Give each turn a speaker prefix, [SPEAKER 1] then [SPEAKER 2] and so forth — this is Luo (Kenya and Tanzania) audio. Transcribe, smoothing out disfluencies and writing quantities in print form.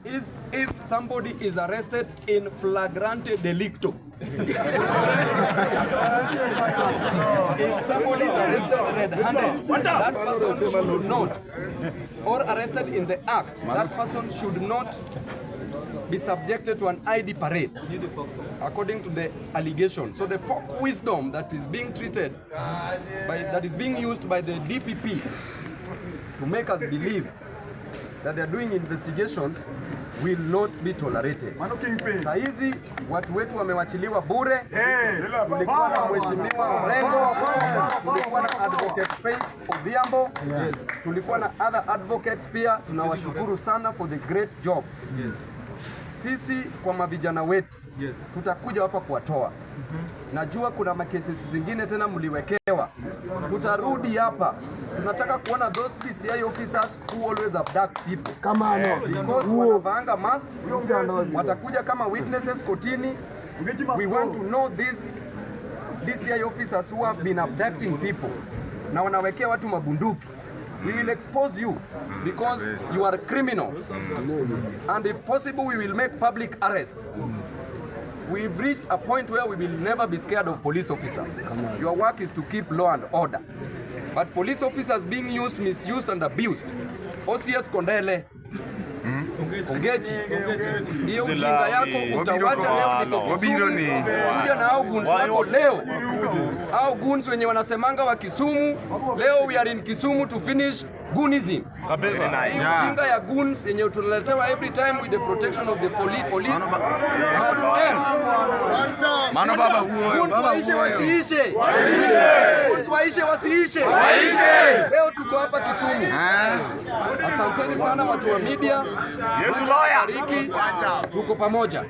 [SPEAKER 1] Is if somebody is arrested in flagrante delicto. If somebody is arrested red-handed, that person should not, or arrested in the act, that person should not be subjected to an ID parade, according to the allegation. So the folk wisdom that is being treated, by, that is being used by the DPP to make us believe that they are doing investigations will not be tolerated. Saa hizi watu wetu wamewachiliwa bure. Tulikuwa na Mheshimiwa Orengo, tulikuwa na Advocate Faith Odhiambo, tulikuwa na other advocates pia. Tunawashukuru sana for the great job. Sisi kwa mavijana wetu tutakuja hapa kuwatoa. Najua kuna makesi zingine tena mliwekewa, tutarudi hapa. Tunataka kuona those DCI officers who always abduct people because wanavaanga masks, watakuja kama witnesses kotini. We want to know these DCI officers who have been abducting people na wanawekea watu mabunduki. We will expose you because you are criminals. And if possible, we will make public arrests. We've reached a point where we will never be scared of police officers. Your work is to keep law and order. But police officers being used, misused and abused. OCS Kondele, Ongechi, hiyo ujinga yako utawacha leo. Niko Kisumu, kuja na hao goons wako leo, hao goons wenye wanasemanga wa Kisumu. Leo we are in Kisumu to finish goonism. Hii ujinga ya goons yenye tunaletewa every time with the protection of the police must end.
[SPEAKER 2] Mano baba wuoyo.
[SPEAKER 1] Goons waishe wasiishe? Goons waishe wasiishe? Leo tuko hapa Kisumu. Asanteni sana watu wa media.
[SPEAKER 2] Yesu lawyer.
[SPEAKER 1] Bariki, tuko pamoja.